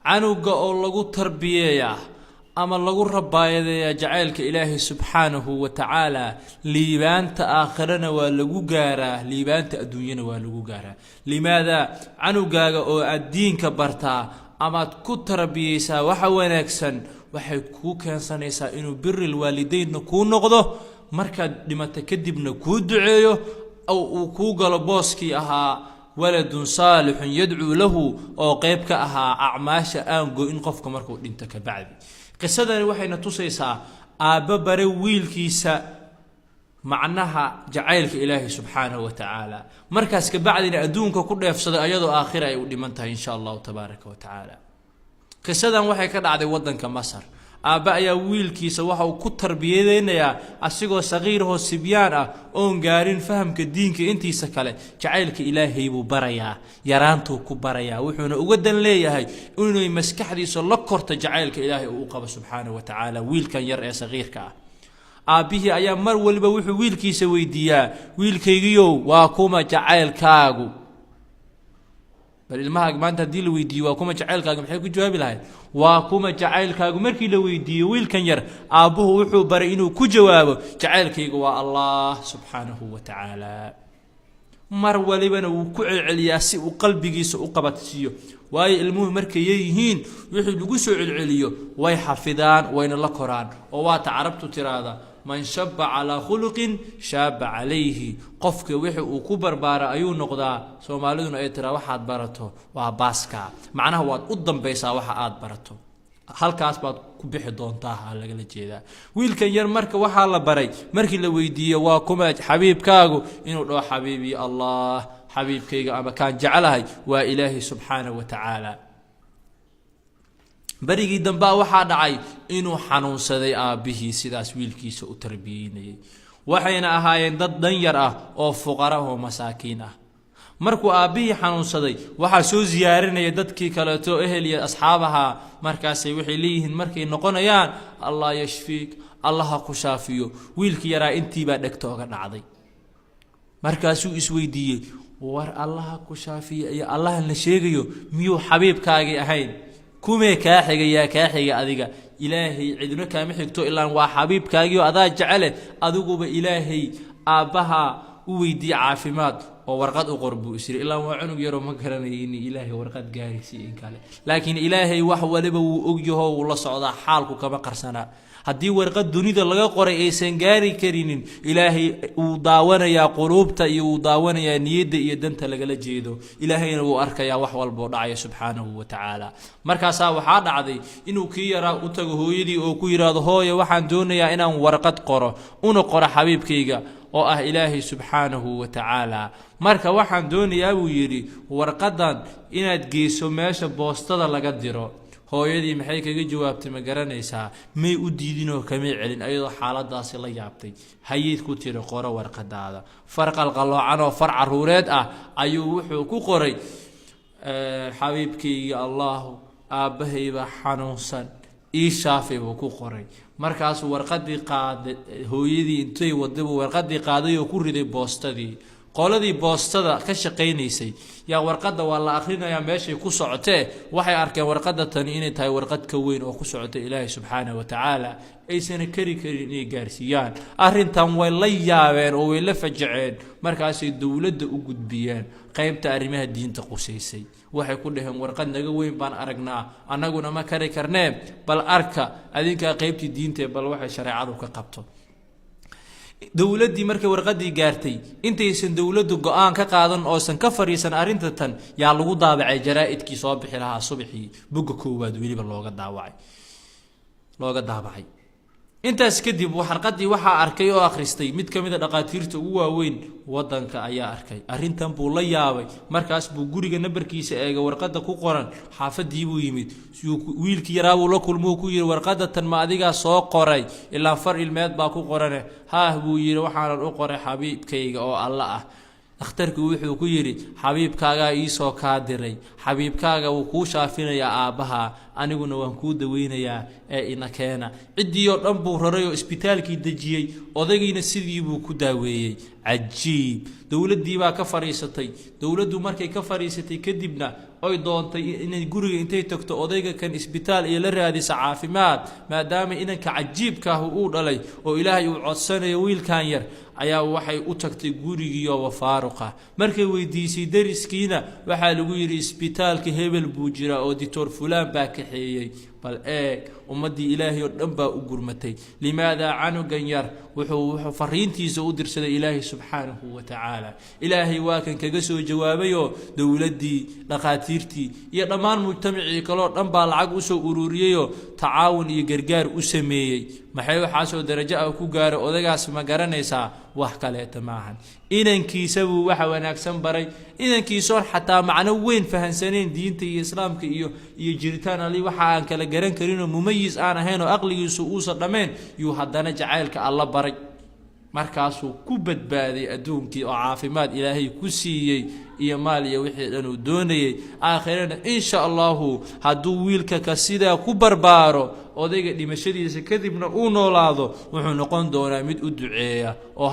Canuga oo lagu tarbiyeeyaa ama lagu rabaayadeeyaa jacaylka Ilaahay subxaanahu wa tacaala, liibaanta aakhirana waa lagu gaaraa, liibaanta adduunyana waa lagu gaaraa. Limaada? Canugaaga oo aad diinka bartaa amaad ku tarbiyeysaa waxa wanaagsan waxay kuu keensanaysaa inuu biril waalideynna kuu noqdo, markaad dhimata kadibna kuu duceeyo oo uu kuu galo booskii ahaa waladun saalixun yadcuu lahu, oo qeyb ka ahaa acmaasha aan go-in qofka markuu dhinto kabacdi. Qisadani waxayna tusaysaa aabbo bare wiilkiisa macnaha jacaylka Ilaahay subxaanahu wa tacaala, markaas kabacdina adduunka ku dheefsaday ayadoo aakhira ay u dhiman tahay, insha Allahu tabaaraka wa tacaala. Qisadan waxay ka dhacday waddanka Masar. Aabbe ayaa wiilkiisa waxa uu ku tarbiyadeynayaa, asigoo saqiirahoo sibyaan ah oon gaarin fahamka diinka intiisa kale, jacaylka Ilaahay buu barayaa, yaraantuu ku barayaa. Wuxuuna uga dan leeyahay inay maskaxdiisa la korto jacaylka Ilaahay uu u qabo subxaanahu wa tacaala. Wiilkan yar ee saqiirka ah, aabbihii ayaa mar waliba wuxuu wiilkiisa weydiiyaa: "Wiilkaygiyow, waa kuma jacaylkaagu?" Bal ilmahaaga maanta haddii la weydiiyo "Waa kuma jacaylkaagu?" maxay ku jawaabi lahayd? "Waa kuma jacaylkaagu?" markii la weydiiyo wiilkan yar, aabbuhu wuxuu baray inuu ku jawaabo: "Jacaylkaygu waa Allah subxaanahu wa tacaala." Mar walibana wuu ku celceliyaa si uu qalbigiisa u qabadsiiyo, waayo ilmuhu markay yaryihiin wixii lagu soo celceliyo way xafidaan, wayna la koraan. Oo waata Carabtu tiraahda: "Man shaba calaa khuluqin shaaba calayhi." Qofka wixii uu ku barbaara ayuu noqdaa. Soomaaliduna ay tiraa: "Waxaad barato waa baaska." Macnaha waad u dambaysaa, waxa aad barato halkaas baad ku bixi doontaa ha lagala jeedaa. Wiilkan yar marka waxaa la baray markii la weydiiyo "Waa kuma xabiibkaagu?" inuu dhaho: "Xabiibii Allah, xabiibkayga ama kaan jeclahay waa Ilaahay subxaanahu wa tacaala." Berigii dambaa waxaa dhacay inuu xanuunsaday aabbihii sidaas wiilkiisa u tarbiyeynayay. Waxayna ahaayeen dad danyar ah oo fuqara oo masaakiin ah. Markuu aabbihii xanuunsaday, waxaa soo ziyaarinaya dadkii kaleeto, ehel iyo asxaab ahaa. Markaasay waxay leeyihiin markay noqonayaan: "Allah yashfiik, Allaha ku shaafiyo." Wiilkii yaraa intiibaa dhegta oga dhacday. Markaasuu isweydiiyey: "War, Allaha ku shaafiyo iyo Allahan la sheegayo miyuu xabiibkaagii ahayn? Kumee kaa xiga? Yaa kaa xiga adiga? Ilaahay cidno kaama xigto, ilaan waa xabiibkaagii oo adaa jecele. Adiguba Ilaahay aabbaha u weydiiye caafimaad oo warqad u qor," buu isiri. Ilaan waa cunug yaroo ma garanaya in Ilaahay warqad gaaraysi in kale, laakiin Ilaahay wax waliba wuu ogyaho, wuu la socdaa, xaalku kama qarsanaa. Haddii warqad dunida laga qoray aysan gaari karinin, Ilaahay wuu daawanayaa quluubta iyo wuu daawanayaa niyadda iyo danta lagala jeedo. Ilaahayna wuu arkayaa wax walboo dhacaya subxaanahu wa tacaala. Markaasaa waxaa dhacday inuu kii yaraa u tago hooyadii oo ku yidhaahdo: "Hooye, waxaan doonayaa inaan warqad qoro, una qoro xabiibkayga oo ah Ilaahay subxaanahu wa tacaala. Marka waxaan doonayaa," buu yidhi, "warqadan inaad geyso meesha boostada laga diro." Hooyadii maxay kaga jawaabtay, ma garanaysaa? May u diidinoo kamay celin, ayadoo xaaladaasi la yaabtay. Hayeyd ku tiri: "Qoro warqadaada." Far qalqaloocan oo far caruureed ah ayuu wuxuu ku qoray: "Xabiibkayga Allahu, aabbahaybaa xanuunsan, ii shaafay," buu ku qoray. Markaasuu warqadii qaaday. Hooyadii intay waday buu warqadii qaaday oo ku riday boostadii. Qoladii boostada ka shaqaynaysay yaa warqadda waa la akhrinayaa meeshay ku socotee. Waxay arkeen warqadda tani inay tahay warqad ka weyn oo ku socota Ilaahay subxaanahu wa tacaala, aysana kari karin inay gaarsiiyaan. Arrintan way la yaabeen oo way la fajaceen. Markaasay dowladda u gudbiyeen, qaybta arrimaha diinta qusaysay. Waxay ku dhaheen: "Warqad naga weyn baan aragnaa, annaguna ma kari karnee, bal arka adinkaa qaybtii diintae, bal waxay shareecadu ka qabto." Dowladdii markay warqadii gaartay, intaysan dowladdu go-aan ka qaadan oosan ka fadhiisan arrinta tan, yaa lagu daabacay jaraa-idkii soo bixi lahaa subaxii, bogga koowaad weliba looga daabacay. Intaas kadib warqadii waxaa arkay oo akhristay mid ka mid a dhaqaatiirta ugu waaweyn waddanka ayaa arkay arrintan, buu la yaabay. Markaas buu guriga nambarkiisa eegay warqadda ku qoran. Xaafadii buu yimid, wiilkii yaraabuu la kulmuu, ku yidhi: "Warqadda tan ma adigaa soo qoray? Ilaa far ilmeed baa ku qorane." "Haah," buu yidhi, "waxaanan u qoray xabiibkayga oo Alla ah." Dhakhtarkii wuxuu ku yidhi: "Xabiibkaagaa iisoo kaa diray. Xabiibkaaga wuu kuu shaafinayaa aabbaha, aniguna waan kuu daweynayaa ee ina keena." Ciddii oo dhan buu raray oo isbitaalkii dejiyey. Odaygiina sidii buu ku daaweeyey. Cajiib! Dowladdii baa ka fadhiisatay. Dowladdu markay ka fadhiisatay kadibna Oy doontay inay guriga intay tagto odayga kan isbitaal iyo la raadisa caafimaad, maadaama inanka cajiibka ah uu dhalay oo Ilaahay uu codsanayo wiilkan yar, ayaa waxay u tagtay gurigiioo faaruqa. Markay weydiisay dariskiina, waxaa lagu yidhi isbitaalka hebel buu jiraa oo doctor fulaan baa kaxeeyey. Bal eeg, ummaddii Ilaahay oo dhan baa u gurmatay. Limaadaa? Canugan yar wuxuu fariintiisa u dirsaday Ilaahay subxaanahu wa tacaala. Ilaahay waa kan kaga soo jawaabayoo dowladdii, dhakhaatiirtii iyo dhammaan mujtamacii kaleo dhan baa lacag usoo ururiyeyoo tacaawun iyo gargaar u sameeyey. Maxay waxaasoo darajo ah ku gaaray odagaas? Ma garanaysaa? Wax kaleeta maahan, inankiisabuu waxa wanaagsan baray. Inankiisoon xataa macno weyn fahansanayn diinta iyo Islaamka iyo jiritaan Ali waxa aan kala garan karinoo mumayis aan ahayn oo aqligiisu uusan dhammayn, yuu haddana jacaylka Alla baray. Markaasuu ku badbaaday adduunkii oo caafimaad Ilaahay ku siiyey iyo maal iyo wixii dhan uu doonayey. Aakhirana, insha Allahu, hadduu wiilka ka sidaa ku barbaaro, odayga dhimashadiisa kadibna uu noolaado, wuxuu noqon doonaa mid u duceeya oo